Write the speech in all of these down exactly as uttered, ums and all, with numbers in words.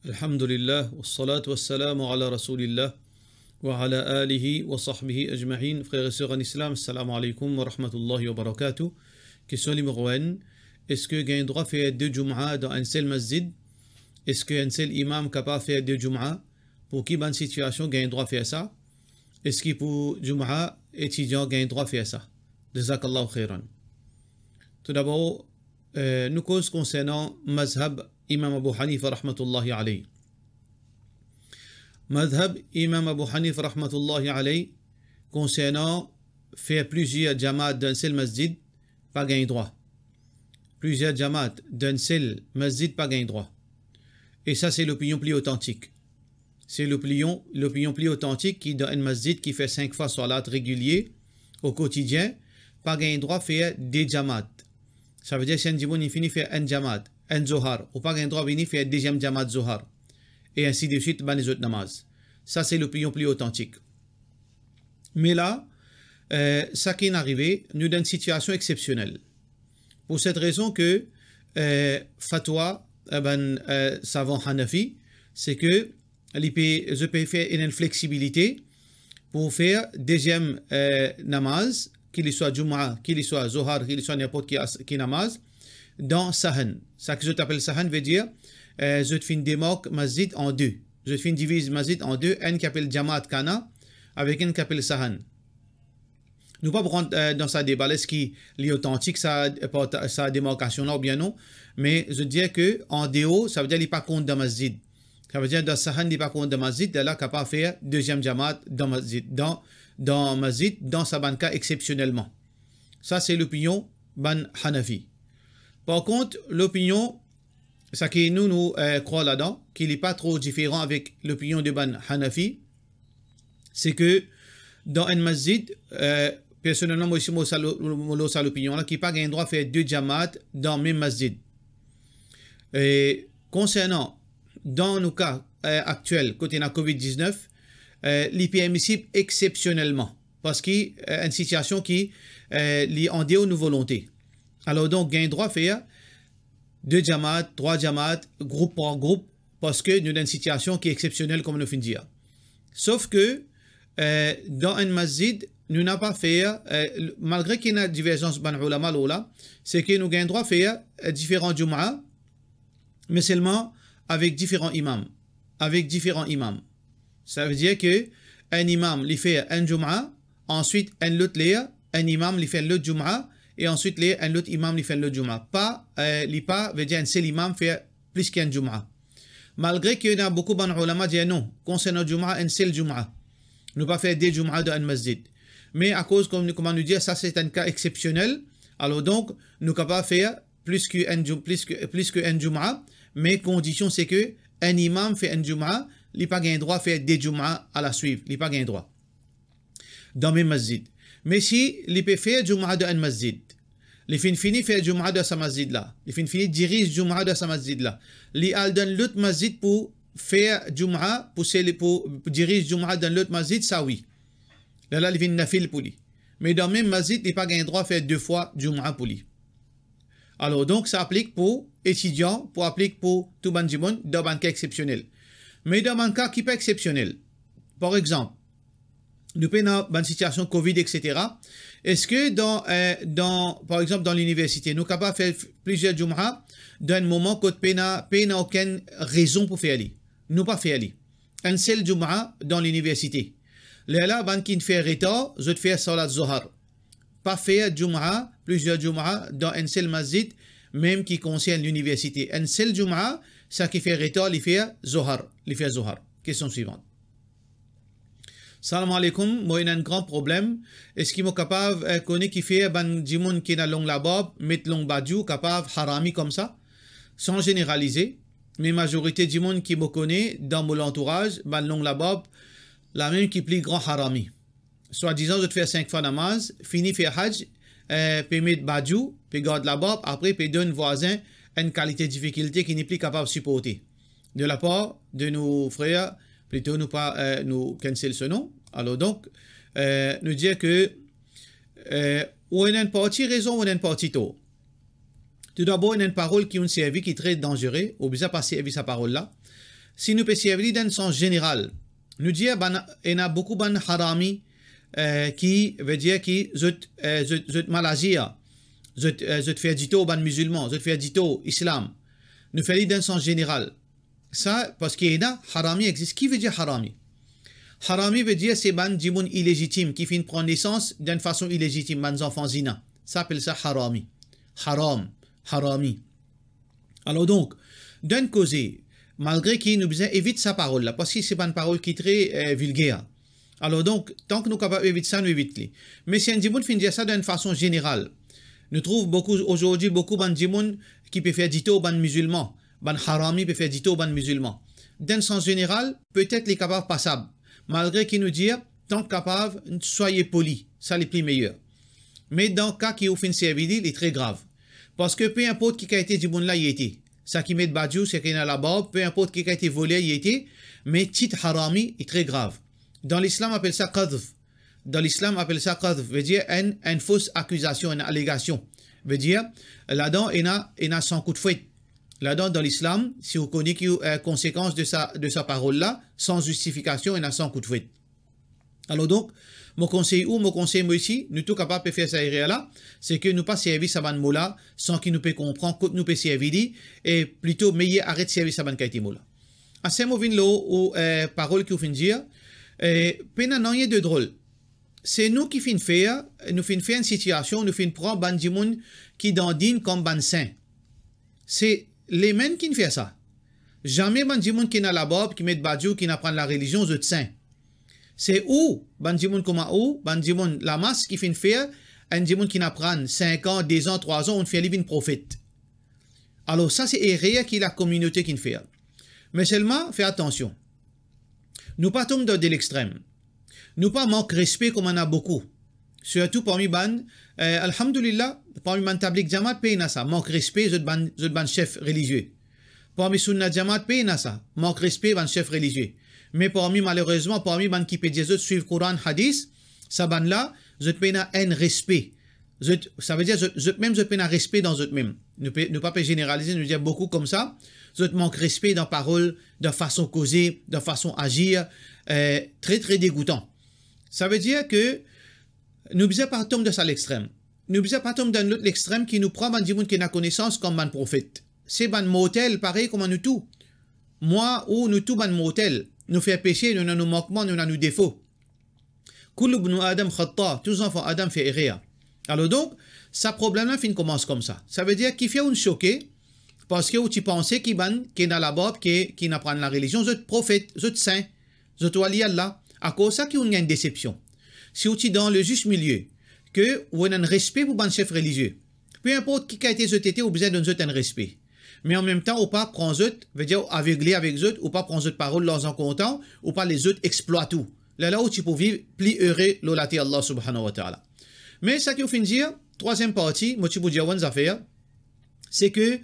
Alhamdulillah, wassalatu wassalamu ala Rasoulillah, wa ala alihi wa sahbihi ajmain. Frer e ser an Islam, assalamu alaikum wa rahmatullahi wa barakatuh. Kestion nimero enn, eski gagn drwa fer de Jumaa dan enn sel masjid? Eski enn sel imam kapav fer de Jumaa? Pou ki bann sitiasion gagn drwa fer sa? Eski pou Jumaa etidian gagn drwa fer sa? Jazakallahu khairan. Toudabor, eh, nou koz konsernan mazhab Imam Abu Hanifa rahmatullahi alayh. Mazhab Imam Abu Hanifa rahmatullahi alayh konsernan fer plizier jamaat dan sel masjid, pa gagn drwa. Plizier jamaat dan sel masjid, pa gagn drwa. E sa se lopinion pli otantik. Se lopinion, lopinion pli otantik ki dan enn masjid ki fer sink fwa swalat regilie o kotidien, pa gagn drwa fer de jamaat. Savedir si enn dimoun inn fini fer enn jamaat, enn Zohar, ou pa gagn drwa vini fer deziem jamaat Zohar, e ensi de swit bann lezot namaz. Sa se lopinion pli otantik. Me la, eh, sa ki inn arive, nou dan enn sitiasion exsepsionel. Pou set rezon ke, eh, fatwa, eh, bann, eh, savan Hanafi, se ke li pe, zot pe fer enn fleksibilite pou fer deziem, eh, namaz, ki li swa Jumaa, ki li swa Zohar, ki li swa ninport ki as-, ki namaz, dan sahn. Sa ki zot apel sahn vedir, eh, zot finn demark masjid an de. Zot finn diviz masjid an de, enn ki apel jamaat kana, avek enn ki apel sahn. Nou pa pou rant, eh, dan sa deba la, eski li otantik sa, eh, parta-, sa demarkasion la oubien non, me zot dir ke an deor, savedir li pa kont dan masjid. Savedir dan sahn li pa kont dan masjid, la kapav fer deziem jamaat dan masjid, dan, dan masjid, dan sa bann ka exsepsionelman. Sa se lopinion bann Hanafi. Par kont, lopinion, sa ki nou, nou, eh, krwar ladan, ki li pa tro diferan avek lopinion de bann Hanafi, se ke dan enn masjid, eh, personelman, mo osi, mo sa lo-, mo lor sa lopinion la, ki pa gagn drwa fer de jamaat dan mem masjid. E konsernan, dan nou ka, eh, aktiel, kot ena covid diznef, eh, li permisib exsepsionelman, parski, eh, enn sitiasion ki, eh, li an deor nou volonte. Alor donk, gagn drwa fer de jamaat, trwa jamaat, group par group, parski nou dan enn sitiasion ki exsepsionel, kouma nou finn dir. Sof ke, eh, dan enn masjid, nou napa fer, eh, l-, malgre ki ena diverzans bann oulama lor la, se ke nou gagn drwa fer, eh, diferan Jumaa, me selman avek diferan imam. Avek diferan imam. Savedir ke enn imam, li fer enn Jumaa, answit enn lot ler, enn imam, li fer enn lot Jumaa, e answit ler, enn lot imam, li fer enn lot Jumaa. Pa, eh, li pa, vedir enn sel imam fer plis ki enn Jumaa. Malgre ki ena boukou bann oulama dir non, konsernan Jumaa, enn sel Jumaa. Nou pa fer de Jumaa dan enn masjid. Me akoz, kouma, kouma nou dir, sa se enn ka exsepsionel, alor donk, nou kapav fer plis ki enn Ju-, plis ki, plis ki enn Jumaa, me kondision se ke enn imam fer enn Jumaa, li pa gagn drwa fer de Jumaa alaswiv, li pa gagn drwa. Dan mem masjid. Me si li pe fer Jumaa dan enn masjid, li finn fini fer Jumaa dan sa masjid la, li finn fini diriz Jumaa dan sa masjid la, li al dan lot masjid pou fer Jumaa, pou sele-, pou diriz Jumaa dan lot masjid, sa wi. Lerla li vinn nafil pou li. Me dan mem masjid, li pa gagn drwa fer de fwa Jumaa pou li. Alor donk, sa aplik pou etidian, pou aplik pou tou bann dimoun, dan bann ka exsepsionel. Me dan bann ka ki pa exsepsionel, par exanp, nou pena bann sitiasion covid, et cetera. Eski dan, eh, dan, par exanp, dan liniversite, nou kapav fer f-, plizier Jumaa dan enn moman kot pena, pena okenn rezon pou fer li? Nou pa fer li. Enn sel Jumaa dan liniversite. Lerla, bann ki fer retar, zot fer salat Zohar. Pa fer Jumaa, plizier Jumaa dan enn sel masjid, mem ki konsern liniversite. Enn sel Jumaa, sa ki fer retar, li fer Zohar, li fer Zohar. Kestion swivan. Salam alaikum, mo ena enn gran problem. Eski mo kapav, eh, kone kifer bann dimoun ki ena long labarb, met long badjou, kapav harami koumsa? San zeneralize, me mazorite dimoun ki mo kone dan mo lantouraz, bann long labarb, la mem ki pli gran harami. Swadizan zot fer sink fwa namaz, fini fer haj, eh, pe met badjou, pe gard labarb, apre pe donn vwazin enn kalite difikilte ki li pli kapav siporte. De lapar de nou frer, plito nou pa, eh, nou cancel so nom. Alor donk, eh, nou dir ke, eh, ou ena enn parti rezon, ou ena enn parti tor. Toudabor, ena enn parol ki inn servi ki tre danzere, ou bizin pa servi sa parol la. si nou pe servi li dan enn sans zeneral, nou dir bann, ena boukou bann harami, eh, ki vedir ki zot, eh, zot, zot mal azir, zot, eh, zot fer ditor bann mizilman, zot fer ditor islam. Nou fer li dan enn sans zeneral. Sa, parski ena harami existe. Ki vedir harami? Harami vedir se bann dimoun ilezitim ki finn pran nesans dan enn fason ilezitim, bann zanfan zina. Sa apel sa harami. Haram, harami. Alor donk, dan enn koze, malgre ki nou bizin evit sa parol la, parski se bann parol ki tre, eh, vilger. Alor donk, tank nou kapav evit sa, nou evit li. Me si enn dimoun finn dir sa dan enn fason zeneral, nou trouv boukou, azordi, boukou bann dimoun ki pe fer ditor bann mizilman, bann harami pe fer ditor bann mizilman. Dan enn sans zeneral, petet li kapav pasab, malgre ki nou dir, tank kapav, swaye poli, sa li pli meyer. Me dan ka ki ou finn servi li, li tre grav. Parski pe inport ki kalite dimoun la li ete, sa ki met badiou, sa ki ena labarb, pe inport ki kalite voler li ete, me tit harami, li tre grav. Dan lislam apel sa qadhf. Dan lislam apel sa qadhf, vedir enn, enn fos akizasion, enn alegasion. Vedir, ladan ena, ena san kout fwet. Ladan, dan lislam, si ou kone ki, eh, konsekans de sa, de sa parol la, san zistifikasion, ena san kout fwet. Alor donk, mo konsey ou, mo konsey mwa osi, nou tou kapav pe fer sa erer la, se ki nou pa servi sa bann mo la san ki nou pe konpran kot nou pe servi li, e plito meyer aret servi sa bann kalite mo la. Ase mo vinn lor ou, eh, parol ki ou finn dir, eh, pena nanye de drol. Se nou ki finn fer, nou finn fer enn sitiasion, nou finn pran bann dimoun ki dan din kom bann sin. Se lemem kinn fer sa. Zame bann dimoun ki ena labarb, ki met badiou, kinn aprann larelizion, zot sin. Se ou, bann dimoun kouma ou, bann dimoun lamas ki finn fer enn dimoun kinn aprann sink an, de zan, trwa zan, ou'nn fer li vinn profet. Alor sa se erer ki lakominote kinn fer. Me selman, fer atansion. Nou pa tom dan de lextrem. Nou pa mank respe kouma ena boukou. Sirtou parmi bann, eh, alhamdulillah, parmi bann tablig jamaat pe ena sa, mank respe zot bann, zot bann sef relizie. Parmi Sunna Jamaat pe ena sa, mank respe bann sef relizie. Me parmi, malerezman, parmi bann ki pe dir zot swiv Koran, Hadis, sa bann la, zot pena enn respe. Zot, savedir zot, zot mem, zot pena respe dan zot mem. Nou pe, nou pa pe zeneralize, nou dir boukou koumsa, zot mank respe dan parol, dan fason koze, dan fason azir, eh, tre, tre degoutan. Savedir ke nou bizin pa tom dan sa lextrem. Nou bizin pa tom dan lot lextrem ki nou pran bann dimoun ki ena konesans kom bann profet. Se bann mortel parey kouma nou tou. Mwa, ou, nou tou bann mortel. Nou fer pese, nou ena nou mankman, nou ena nou defo. Kullu bnu Adam khata, tou zanfan Adam fer erer. Alor donk, sa problem la finn koumans koumsa. Savedir ki fer ou'nn soke, parski ou ti panse ki bann ki ena labarb, ki, kinn aprann larelizion, zot profet, zot sin, zot wali Allah. Akoz sa ki ou'nn gagn desepsion. Si ou ti dan le zis milie, ke ou ena enn respe pou bann sef relizie, pe inport ki kalite zot ete, ou bizin donn zot enn respe. Me anmemtan, ou pa pran zot, vedir ou avegle avek zot, ou pa pran zot parol larzan kontan, ou pa les zot explwat ou. Lerla ou ti pou viv pli ere lor later Allah Subhanahu wa Ta'ala. Me sa ki ou finn dir, trwaziem parti, mo ti pou dir ou enn zafer, se ke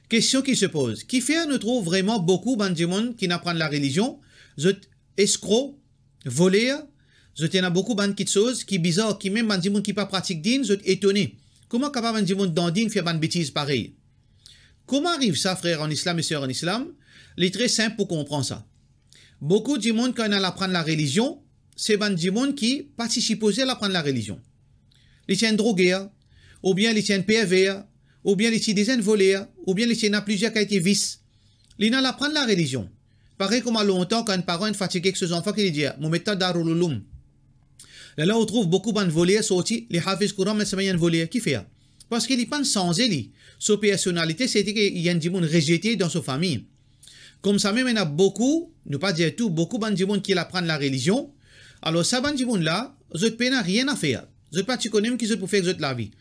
kestion ki se poz, kifer nou trouv vreman boukou bann dimoun kinn aprann larelizion, zot eskro, voler, zot ena boukou bann kitsoz ki bizar, ki mem bann dimoun ki pa pratik din, zot etone. Kouma kapav bann dimoun dan din fer bann betiz parey? Kouma ariv sa, frer an Islam e ser an Islam? Li tre sinp pou konpran sa. Boukou dimoun kan ena laprann larelizion, se bann dimoun ki pa ti sipoze laprann larelizion. Li ti enn droger, oubien li ti enn perver, oubien li ti deza enn voler, oubien li ti ena plizier kalite vis. Li ena laprann larelizion. Parey kouma lontan, kan enn paran inn fatige ek so zanfan ki li dir, "Mo met twa Darul Uloom." Lerla ou trouv boukou bann voler sorti, li hafiz Koran, me samem li enn voler. Kifer? Parski li pa'nn sanze li. So personalite, se ti ki li enn dimoun rezete dan so fami. Koumsamem ena boukou, nou pa dir tou, boukou bann dimoun ki laprann larelizion. Alor sa bann dimoun la, zot pena nanye a fer. Zot pa ti kone mem ki zot pou fer ek zot lavi.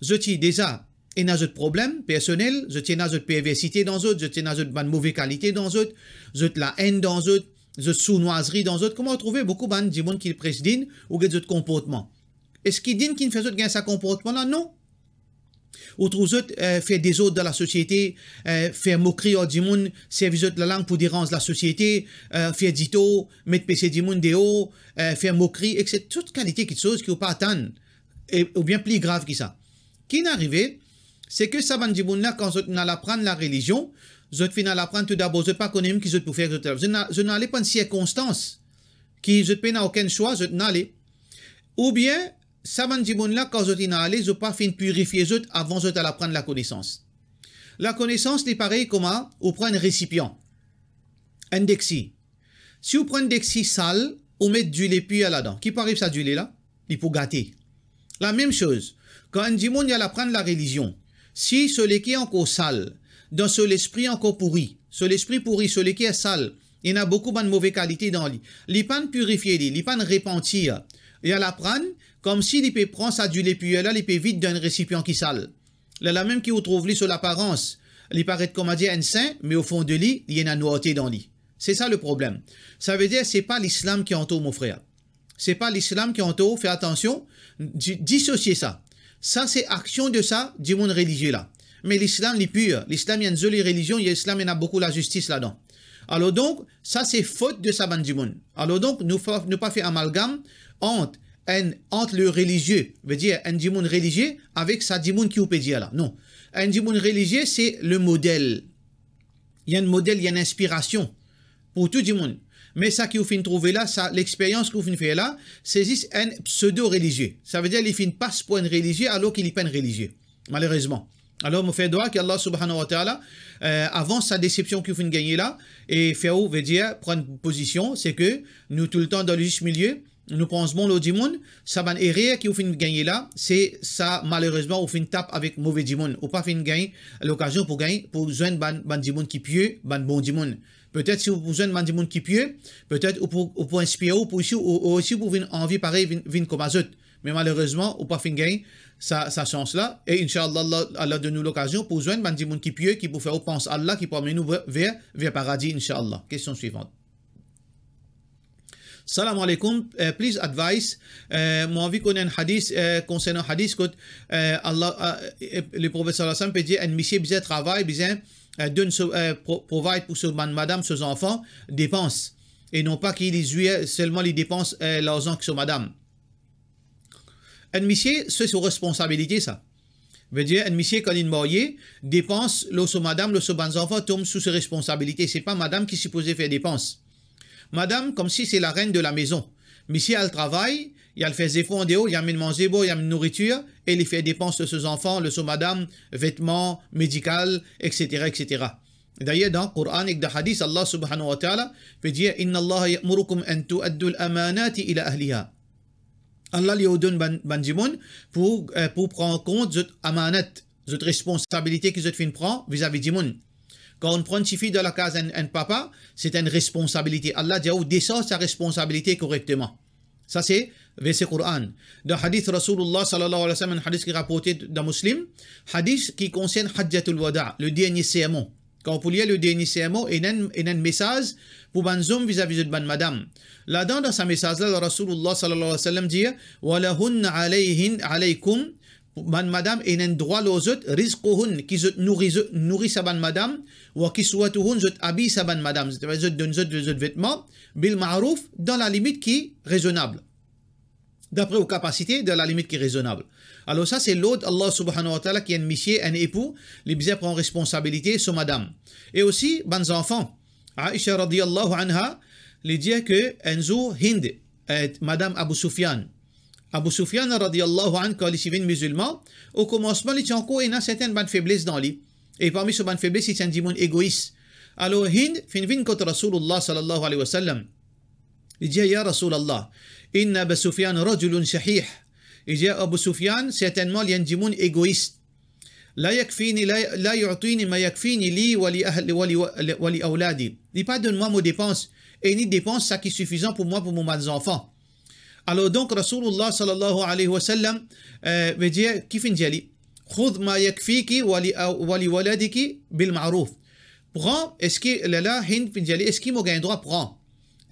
Zot ti deza ena zot problem personel, zot ti ena zot perversite dan zot, zot ti ena zot bann move kalite dan zot, zot laenn dan zot, zot sournwazri dan zot. Kouma ou trouve boukou bann dimoun ki pres din, ou get zot konportman. Eski din kinn fer zot gagn sa konportman la? Non. Ou trouv zot, eh, fer dezord dan lasosiete, eh, fer mokri ar dimoun, servi zot lalang pou deranz lasosiete, eh, fer ditor, met pese dimoun deor, eh, fer mokri, etsetera. Tou kalite kitsoz ki ou pa atann, e, oubien pli grav ki sa. Kinn arive, Se ke sa bann dimoun la, kan zot inn al aprann larelizion, zot finn al aprann toudabor, zot pa kone mem ki zot pou fer, zot, zot inn al, zot inn ale par enn sirkonstans ki zot pena okenn swa, zot inn ale. Oubien, sa bann dimoun la, kan zot inn ale, zot pa finn pirifie zot avan zot al aprann lakonesans. Lakonesans, li parey kouma ou pran enn resipian, enn deksi. Si ou pran enn deksi sal, ou met dwil pir ladan, ki pou ariv sa dwil la? Li pou gate. Lamem soz, kan enn dimoun li al aprann larelizion, si so leker ankor sal, dan so lespri ankor pouri, so lespri pouri, so leker sal, ena boukou bann move kalite dan li, li pa'nn pirifie li, li pa'nn repantir, li al aprann, koumsi li pe pran sa dwil pir la, li pe vid dan enn resipian ki sal. Lerla mem ki ou trouv li so laparans, li paret koumadir enn sin, me ofon de li, li ena nwarte dan li. Se sa le problem. Savedir, se pa Lislam ki an tor, mo frer. Se pa Lislam ki an tor, fer atansion, di-, disosie sa. Sa se aksion de sa dimoun relizie la. Me Lislam, li pir. Lislam, li enn zoli relizion, Lislam, ena boukou lazistis ladan. Alor donk, sa se fot de sa bann dimoun. Alor donk, nou fa-, nou pa fer amalgam ant enn, ant le relizie, vedir enn dimoun relizie, avek sa dimoun ki ou pe dir la. Non. Enn dimoun relizie, se le model. Li enn model, li enn inspirasion pou tou dimoun. Me sa ki ou finn trouve la, sa lexperyans ki ou finn fer la, se zis enn pseudo-relizie. Savedir, li finn pas pou enn relizie, alor ki li pa enn relizie. Malerezman. Alor, mo fer dwa ki Allah Subhanahu wa Ta'ala, eh, avans sa desepsion ki ou finn gagne la, e fer ou, vedir, pran enn pozision, se ke nou touletan dan le zis milie, nou pans bon lor dimoun, sa bann erer ki ou finn gagne la, se sa, malerezman, ou finn tap avek move dimoun. Ou pa finn gagn lokazion pou gagn, pou zwenn bann, bann dimoun ki pie, bann bon dimoun. Petet si ou pou zwenn bann dimoun ki pie, petet ou pou, ou pou inspire ou, pou osi, ou, ou osi pou vinn anvi parey, vinn, vinn kouma zot. Me malerezman, ou pa finn gagn sa, sa sans la. E inshallah, Allah, Allah donn nou lokazion pou zwenn bann dimoun ki pie, ki pou fer ou pans Allah, ki pou amenn ou ver, ver, ver paradi, inshallah. Kestion swivan. Salam alaikum, eh, please advice. Eh, mo anvi konn enn hadis, eh, konsernan hadis kot, eh, Allah, eh, eh, le Profet sallallahu alayhi wa sallam pe dir, enn misie bizin travay, bizin, eh, donn so, eh, pro-, provide pou so bann madam, so zanfan, depans. E non pa ki li zwir, selman li depans, eh, larzan ki so madam. Enn misie, se so responsabilite sa. Vedir, enn misie, kan li marye, depans lor so madam, lor so bann zanfan, tom sou so responsabilite. Se pa madam ki sipoze fer depans. Madam, koumsi se la reine de la maison. Misie al travay, li al fer zefor andeor, li amenn manze, bwar, li amenn nouritir, e li fer depans lor so zanfan, lor so madam, vetman, medikal, et cetera, et cetera. Dayer, dan Koran ek dan hadis, Allah Subhanahu wa Ta'ala pe dir, "Inna Allah ya'murukum an tu'addul amanati ila ahliha." Allah li ordonn bann, bann dimoun pou, eh, pou pran kont zot amanat, zot responsabilite ki zot finn pran vizavi dimoun. Kan ou pran tifi dan lakaz enn, enn papa, se enn responsabilite. Allah dir ou desarz sa responsabilite korekteman. Sa se verse Koran. Dan hadis Rasoulillah sallallahu alayhi wa sallam, enn hadis ki raporte dan Muslim, hadis ki konsern Hajjatul Wada, le dernie sermon. Kan ou pou lir le dernie sermon, ena enn, ena enn mesaz pou bann zom vizavi zot bann madam. Ladan, dan sa mesaz la, Rasoulillah sallallahu alayhi wa sallam dir, "Wa lahunna alayhin, alaykum", bann madam ena enn drwa lor zot, "rizquhun", ki zot nouri, zot nouri sa bann madam, "wa kiswatuhun", zot abiy sa bann madam, zot, zot donn zot, zot vetman, "bil ma'ruf", dan lalimit ki rezonab. Dapre ou kapasite, dan lalimit ki rezonab. Alor sa se lord Allah Subhanahu wa Ta'ala ki enn misie, enn epou, li bizin pran responsabilite so madam. E osi, bann zanfan. Aisha radiyallahu anha, li dir ke enn zour Hind, eh, madam Abu Sufyan. Abu Sufyan radiyallahu anhu, kan li ti vinn mizilman, o komansman li ti ankor ena sertin bann febles dan li. E parmi so bann febles, li ti enn dimoun egois. Alor Hind finn vinn kot Rasoulillah sallallahu alayhi wa sallam. Li dir, "Ya Rasoulillah, inna Aba Sufyan rajulun shahih." Li dir, "Abu Sufyan, sertennman, li enn dimoun egois. La yakfini, la, la yu'tini ma yakfini li wa li ahli, wa li, wa li, wa li awladi." Li pa donn mwa mo depans, e ni depans sa ki sifizan pou mwa, pou mo bann zanfan. Alor donk, Rasoulillah sallallahu alayhi wa sallam, eh, vedir, ki finn dir li, "Khudh ma yakfiki wa li, wa li waladiki bil ma'ruf." Pran, eski, lerla Hind finn dir li, "Eski mo gagn drwa pran,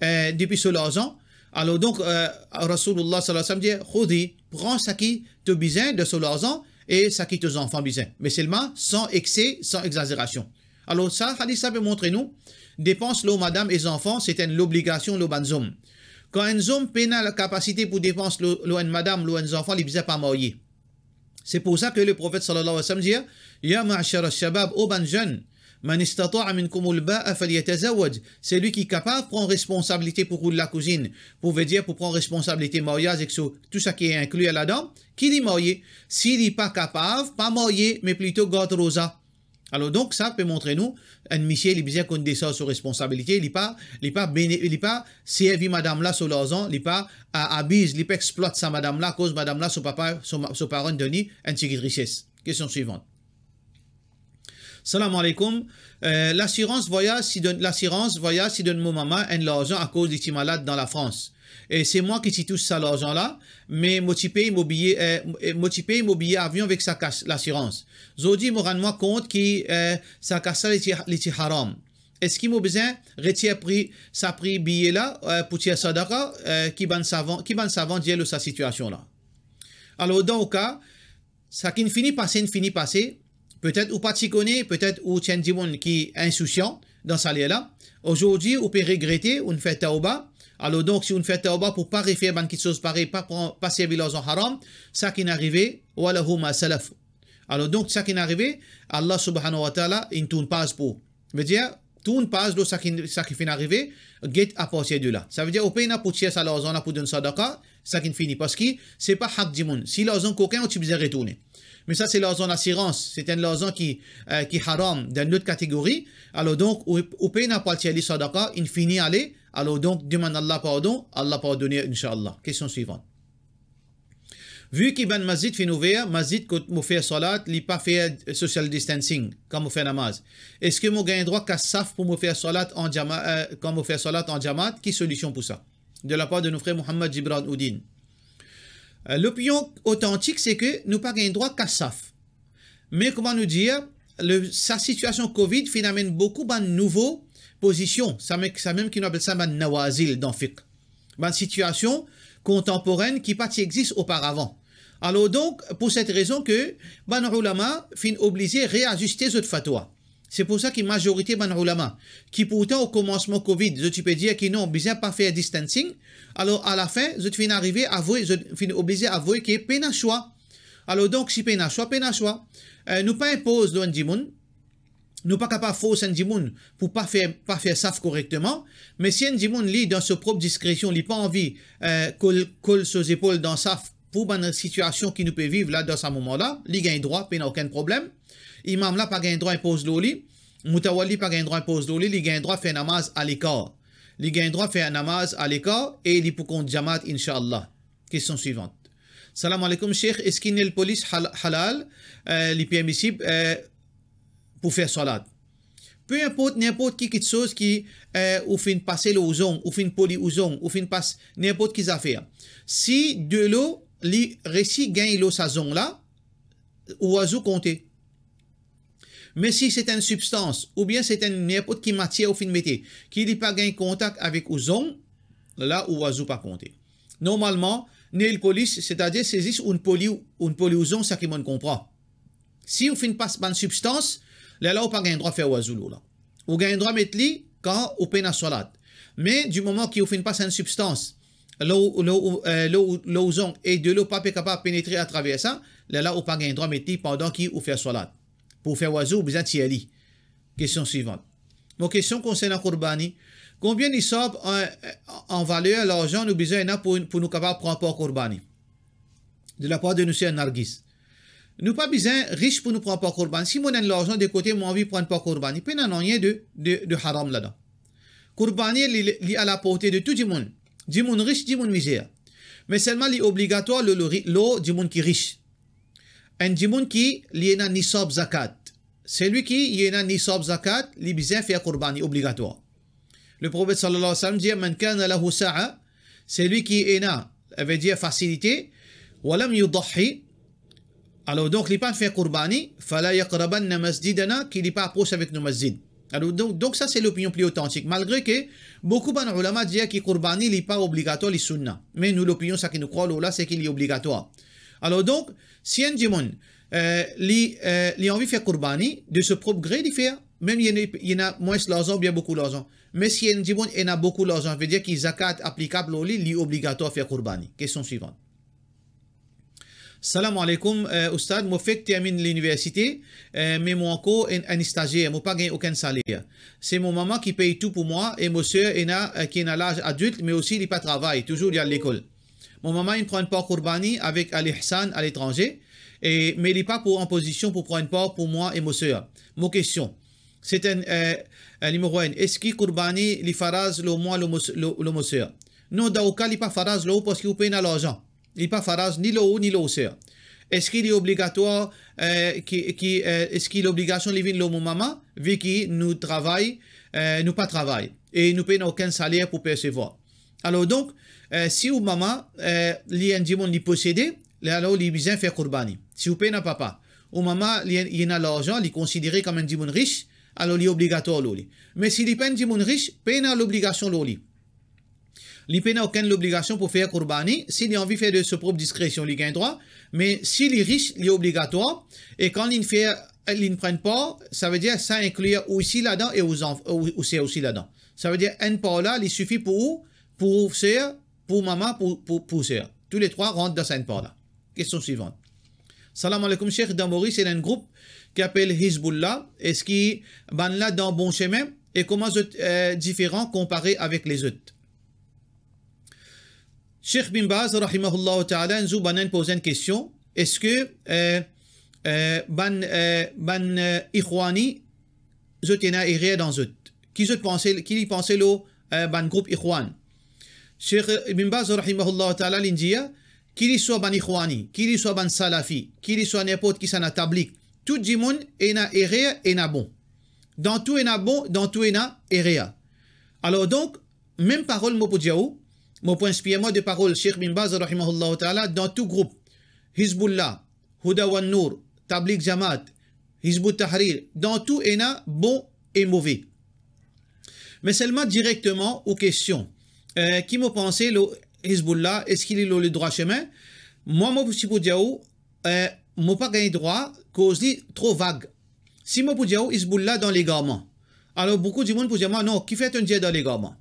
eh, depi so larzan?" Alor donk, eh, Rasoulillah sallallahu alayhi wa sallam dir, "Khudhi", pran saki to bizin de so larzan e saki to zanfan bizin. Me selman san ekse, san egzazerasion. Alor sa, hadis la pe montre nou, depans lor madam e zanfan, se enn lobligasion lor bann zom. Kan enn zom pena lakapasite pou depans lor, lor enn madam, lor enn zanfan, li bizin pa marye. Se pou sa ke le profet sallallahu alayhi wa sallam dir, "Ya ma'shar ash-shabab, o bann zenn, man istata'a minkumul ba'a falyatazawwaj." Selwi ki kapav pran responsabilite pou koul lakouzinn, pou vedir pou pran responsabilite maryaz ek so, tou sa ki inkli ladan, ki li marye. Si li pa kapav, pa marye, me plito gard roza. Alor donk, sa pe montre nou, enn misie, li bizin konn desarz so responsabilite, li pa, li pa bene-, li pa servi madam la so larzan, li pa a-, abiz, li pa explwat sa madam la, akoz madam la, so papa, so ma-, so paran donn li enn tigit rises. Kestion swivant. Salam aleykoum. Eh, lasirans vwayaz ti donn, lasirans vwayaz ti donn mo mama enn larzan akoz li ti malad dan Lafrans. E se mwa ki ti tous sa larzan la, me mo ti pey mo biye, eh, mo ti pey mo biye avion avek sa kas lasirans. Zordi mo rann mwa kont ki, eh, sa kas la li ti, li ti haram. Eski mo bizin retir pri, sa pri biye la, eh, pou tir sadaka, eh, ki bann savan, ki bann savan dir lor sa sitiasion la? Alor, dan ou ka, sa ki'nn fini pase, inn fini pase. Petet ou pa ti kone, petet ou ti enn dimoun ki insousyan dan sa ler la. Azordi, ou pe regrete, ou'nn fer tawba. Alor donk, si ou'nn fer tawba pou pa refer bann kiksoz parey, pa pran, pa servi larzan haram, sa ki'nn arive, wa lahu ma salaf. Alor donk, sa ki'nn arive, Allah subhanahu wa ta'ala, inn tourn paz pou ou. Vedir, tourn paz lor sa ki, sa ki finn arive, get apartir de la. Savedir, ou pena pou tir sa larzan la pou donn sadaka, sa ki'nn fini. Parski se pa hak dimoun. Si larzan kokin, ou ti bizin retourne. Me sa se larzan lasirans, se enn larzan ki, eh, ki haram, dan lot kategori. Alor donk, ou, ou pena pou al tir li sadaka, inn fini ale. Alor donk, demann Allah pardon, Allah pardone, inshallah. Kestion swivant. Vu ki bann masjid finn ouver, masjid kot mo fer swalat, li pa fer social distancing, kan mo fer namaz. Eski mo gagn drwa kas saf pou mo fer swalat an djama-, eh, kan mo fer swalat an djamaat? Ki solision pou sa? De la par de nou frer Mohammad Gibran Oudin. Eh, lopinion otantik, se ke nou pa gagn drwa kas saf. Me kouma nou dir, le, sa sitiasion Covid finn amenn boukou bann nouvo pozision, sa me-, sa mem ki nou apel sa bann nawazil dan fiqh. Bann sitiasion kontanporenn ki pa ti exis oparavan. Alor donk, pou set rezon ke bann oulama finn oblize reaziste zot fatwa. Se pou sa ki mazorite bann oulama, ki pourtan o komansman Covid, zot ti pe dir ki non, bizin pa fer distancing, alor alafin, zot finn arive avoue, zot finn oblize avoue ki pena swa. Alor donk, si pena swa, pena swa. Eh, nou pa inpoz lor enn dimoun, nou pa kapav fors enn dimoun pou pa fer, pa fer saf korekteman, me si enn dimoun, li, dan so prop diskresion, li pa anvi, eh, kol, kol so zepol dan saf pou bann sitiasion ki nou pe viv la dan sa moman la, li gagn drwa, pena okenn problem. Imam la pa gagn drwa inpoz lor li, moutawali pa gagn drwa inpoz lor li, li gagn drwa fer namaz alekar. Li gagn drwa fer namaz alekar e li pou kont djamaat, inshallah. Kestion swivant. Salam aleykoum, Sheikh, eski nail polish hal-, halal, eh, li permisib, eh, pou fer swalat? Pe inport, ninport ki kiksoz ki, eh, ou finn pase lor ou zong, ou finn poli ou zong, ou finn pas ninport ki zafer. Si delo li resi gagn lor sa zong la, ou wazou konte. Me si se enn sibstans, oubien se enn ninport ki matier ou finn mete, ki li pa gagn kontak avek ou zong, la ou wazou pa konte. Normalman, nail polish, setadir se zis ou'nn poli, ou'nn poli ou zong, sa ki mo'nn konpran. Si ou finn pas bann sibstans, lerla ou pa gagn drwa fer wazou lor la. Ou gagn drwa met li kan ou pena swalat. Me di moman ki ou finn pas enn sibstans lor, lor, eh, lor, lor ou zong e delo pa pe kapav penetre atraver sa, lerla ou pa gagn drwa met li pandan ki ou fer swalat. Pou fer wazou, ou bizin tir li. Kestion swivant. Mo kestion konsernan kourbani. Konbien nisab an, an valer larzan nou bizin ena pou, pou nou kapav pran par kourbani? De la par de nou ser Nargis. Nou pa bizin rich pou nou pran par kourbani. Si mo ena enn larzan de kote, mo anvi pran par kourbani, pena nanye de, de, de haram ladan. Kourbani, li, li a la porte de tou dimoun. Dimoun rich, dimoun mizer. Me selman li obligatwar lor, lor, lor dimoun ki rich. Enn dimoun ki li ena nisab zakat. Selwi ki li ena nisab zakat, li bizin fer kourbani obligatwar. Le profet sallallahu alayhi wa sallam dir, "Man kana lahu sa'a", selwi ki ena, vedir fasilite, "wa lam yudahhi", alor donk li pa fer kourbani, "fala yaqrabanna masjidana", ki li pa apros avek nou masjid. Alor donk, donk sa se lopinion pli otantik, malgre ke boukou bann oulama dir ki kourbani li pa obligatwar, li sunna. Me nou lopinion, sa ki nou krwar lor la, se ki li obligatwar. Alor donk, si enn dimoun, eh, li, eh, li anvi fer kourbani, de so prop gre li fer, mem li ena, li ena mwins larzan oubien boukou larzan. Me si enn dimoun ena boukou larzan, vedir ki zakat aplikab lor li, li obligatwar fer kourbani. Kestion swivant. Salam aleykoum, eh, Oustad, mo fek terminn liniversite, eh, me mo ankor enn, enn stazier, mo pa gagn okenn saler. Se mo mama ki pey tou pou mwa e mo ser ena, eh, ki ena laz adilt, me osi li pa travay, touzour li al lekol. Mo mama inn pran enn par kourbani avek Al Ihsan aletranze, e, me li pa pou an pozision pou pran enn par pou mwa e mo ser. Mo kestion, se enn, eh, eh, nimero enn, eski kourbani li faraz lor mwa, lor mo, lor, lor mo ser? Non, dan ou ka li pa faraz lor ou parski ou pena larzan. Li pa faraz ni lor ou ni lor ou ser. Eski li obligatwar, eh, ki, ki, eh, eski lobligasion li vinn lor mo mama, vi ki nou travay, eh, nou pa travay, e nou pena okenn saler pou persevwar? Alor donk, eh, si ou mama, eh, li enn dimoun li posede, li, alor li bizin fer kourbani. Si ou pena papa, ou mama li, li ena larzan, li konsidere kom enn dimoun ris, alor li obligatwar lor li. Me si li pa enn dimoun ris, pena lobligasion lor li. Li pena okenn lobligasion pou fer kourbani. Si li anvi fer de so prop diskresion, li gagn drwa. Me si li ris, li obligatwar. E kan li fer, li pran par, savedir sa inklir ou isi ladan e ou zanf-, ou, ou ser osi ladan. Savedir enn par la, li sifi pou ou, pou ou ser, pou mama, pou, pou, pou ser. Touletrwa rant dan sa enn par la. Kestion swivan. Salam aleykoum, Sheikh, dan Moris ena enn group ki apel Hizbullah. Eski bann la dan bon semin? E kouma zot, eh, diferan konpare avek lezot? Sheikh Bin Baz, rahimahullahu taala, enn zour bann inn poz enn kestion, eski, eh, eh, bann, eh, bann, eh, Ikhwani, zot ena erer dan zot? Ki zot panse, ki li panse lor, eh, bann group Ikhwan? Sheikh Bin Baz, rahimahullahu taala, li dir, ki li swa bann Ikhwani, ki li swa bann Salafi, ki li swa ninport kisannla Tablik, tou dimoun ena erer, ena bon. Dan tou ena bon, dan tou ena erer. Alor donk, mem parol mo pou dir ou, mo pou inspir mwa de parol Sheikh Bin Baz, rahimahullahu taala, dan tou group, Hizbullah, Huda wan Nour, Tablig Jamaat, Hizb ut-Tahrir, dan tou ena bon e move. Me selman direkteman ou kestion, eh, ki mo panse lor Hizbullah, eski li lor ledrwa semin? Mwa, mo ti pou dir ou, eh, mo pa gagn drwa, koz li tro vag. Si mo pou dir ou Hizbullah dan legarman, alor boukou dimoun pou dir mwa, non, kifer to'nn dir dan legarman?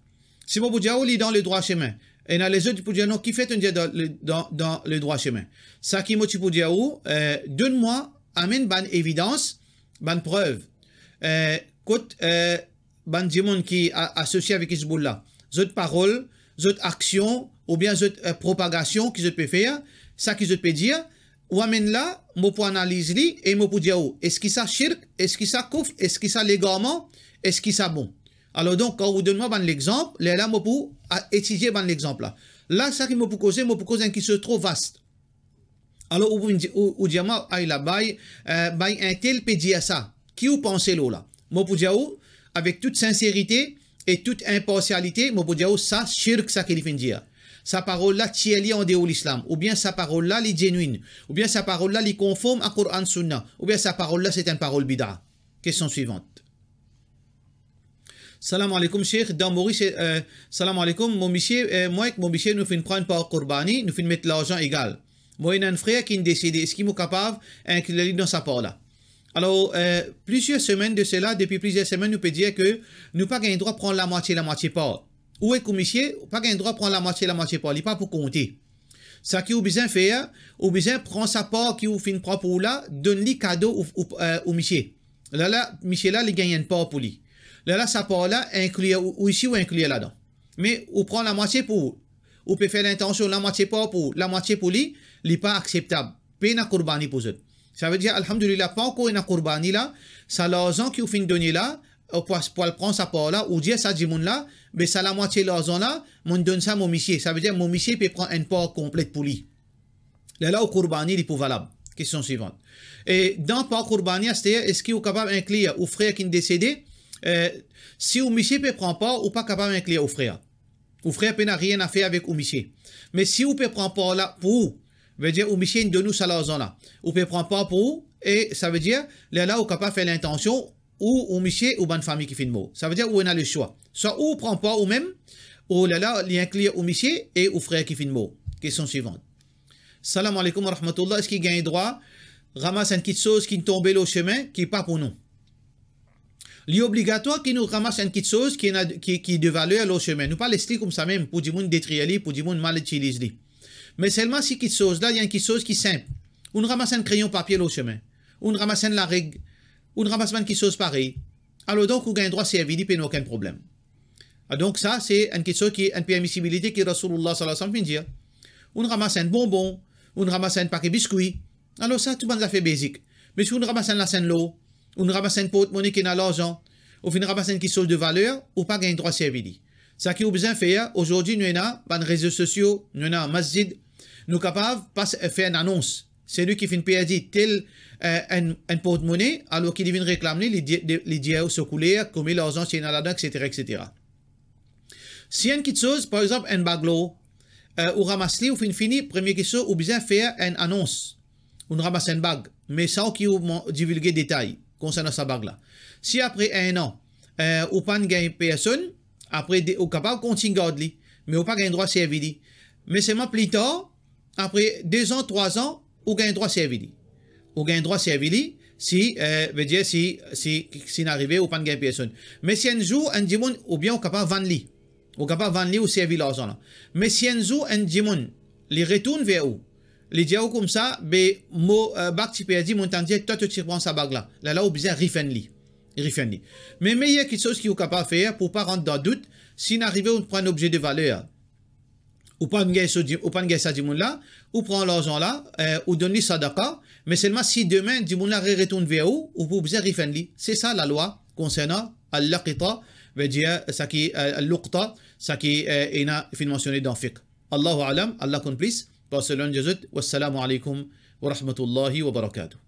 Si mo pou dir ou li dan ledrwa semin, ena lezot pou dir, non, kifer to'nn dir dan le, dan, dan ledrwa semin? Sa ki mo ti pou dir ou, eh, donn mwa, amenn bann evidans, bann prev, eh, kot, eh, bann dimoun ki a-, asosie avek Hizbullah, zot parol, zot aksion, oubien zot, eh, propagasion ki zot pe fer, sa ki zot pe dir, ou amenn la, mo pou analiz li e mo pou dir ou, eski sa shirk, eski sa kouf, eski sa legarman, eski sa bon? Alor donk, kan ou donn mwa bann lexanp, lerla mo pou a-, etidie bann lexanp la. La, sa ki mo pou koze, mo pou koz enn kiksoz tro vas. Alor, ou, ou, ou dir mwa, ay la, bay, eh, bay intel pe dir sa. Ki ou panse lor la? Mo pou dir ou, avek tout sinserite e tout inparsialite, mo pou dir ou, sa shirk, sa ki li finn dir. Sa parol la tir li andeor Lislam, oubien sa parol la li genuine, oubien sa parol la li konform a Koran Sounna, oubien sa parol la se enn parol bida. Kestion swivan. Salam aleykoum, Sheikh. Dan Moris, eh, salam aleykoum, mo misie, eh, mwa ek mo misie, nou finn pran par kourbani, nou finn met larzan egal. Mo ena enn frer ki'nn desede, eski mo kapav inklir li dan sa par la? Alor, eh, plizier semenn de sela, depi plizier semenn, nou pe dir ke nou pa gagn drwa pran lamwatie, lamwatie par. Ou ek ou misie, ou pa gagn drwa pran lamwatie, lamwatie par, li pa pou konte. Sa ki ou bizin fer, ou bizin pran sa par ki ou finn pran pou ou la, donn li kado ou, ou, eh, ou misie. Lerla, misie la, li gagn enn par pou li. Lerla, sa par la, inklir ou, ou isi ou inklir ladan. Me ou pran lamwatie pou ou. Ou pe fer lintansion lamwatie par pou ou, lamwatie pou li, li pa akseptab. Pena kourbani pou zot. Savedir, alhamdulillah, pa ankor ena kourbani la, sa larzan ki ou finn done la, ou pou, pou al pran sa par la, ou dir sa dimoun la, be sa lamwatie larzan la, mo'nn donn sa mo misie. Savedir, mo misie pe pran enn par konplet pou li. Lerla ou kourbani li pou valab. Kestion swivan. E dan par kourbani aster, eski ou kapav inklir ou frer ki'nn desede? Eh, si ou misie pe pran par, ou pa kapav inklir ou frer. Ou frer pena nanye a fer avek ou misie. Me si ou pe pran par la pou ou, vedir ou misie inn donn ou sa larzan la, ou pe pran par pou ou, e savedir, lerla ou kapav fer lintansion ou, ou misie ou bann fami ki finn mor. Savedir ou ena leswa. Swa ou pran par ou mem, ou lerla li inklir ou misie e ou frer ki finn mor. Kestion swivan. Salam aleykoum wa rahmatullah. Eski gagn drwa ramas enn kiksoz ki tonbe lor semin ki pa pou nou? Li obligatwar ki nou ramas enn kiksoz ki ena, ki, ki de valer lor semin. Nou pa les li koumsa mem pou dimoun detrir li, pou dimoun mal itiliz li. Me selman si kiksoz la, li enn kiksoz ki sinp. Ou'nn ramas enn kreyon papie lor semin, ou'nn ramas enn lareg, ou'nn ramas bann kiksoz parey, alor donk ou gagn drwa servi li, pena okenn problem. Ah, donk sa, se enn kiksoz ki enn permisibilite ki Rasoulullah sallallahu alayhi wa sallam finn dir. Ou'nn ramas enn bonbon, ou'nn ramas enn pake biskwi, alor sa, tou bann zafer bezik. Me si ou'nn ramas enn lasenn lor, ou'nn ramas enn portmone ki ena larzan, ou finn ramas enn kiksoz de valer, ou pa gagn drwa servi li. Seki ou bizin fer, azordi nou ena bann rezo sosio, nou ena masjid, nou kapav pas, fer enn anons. Selwi ki finn perdi tel, eh, enn, enn portmone, alor ki li vinn reklam li, li di-, li dir ou so kouler, konbien larzan ti ena ladan, et cetera, et cetera. Si enn kiksoz, par exanp, enn bag lor, eh, ou ramas li, ou finn fini, premie kiksoz, ou bizin fer enn anons. Ou'nn ramas enn bag, me san ki ou mon-, divilge detay konsernan sa bag la. Si apre enn an, eh, ou pa'nn gagn personn, apre de, ou kapav kontign gard li, me ou pa gagn drwa servi li. Me selman pli tar, apre de zan, trwa zan, ou gagn drwa servi li. Ou gagn drwa servi li, si, eh, vedir si, si, si inn arive ou pa'nn gagn personn. Me si enn zour, enn dimoun, oubien ou kapav vann li. Ou kapav vann li, ou servi larzan la. Me si enn zour, enn dimoun, li retourn ver ou, li dir ou koumsa, be mo, eh, bag ti perdi, mo'nn tann dir twa to ti pran sa bag la. Lerla ou bizin refund li. Refund li. Me meyer kiksoz ki ou kapav fer pou pa rant dan dout, si inn arive ou pran enn obze de valer, ou pa'nn gagn so di-, ou pa'nn gagn sa dimoun la, ou pran larzan la, eh, ou donn li sadaka, me selman si demin dimoun la re-, retourn ver ou, ou pou bizin refund li. Se sa lalwa konsernan al-laqita, vedir seki, eh, al-luqta, seki, eh, ena finn mansione dan fiqh. Allahu a'lam, Allah konn plis. Barselonn Jezut. Wassalamu alaikum wa rahmatullahi wa barakatuh.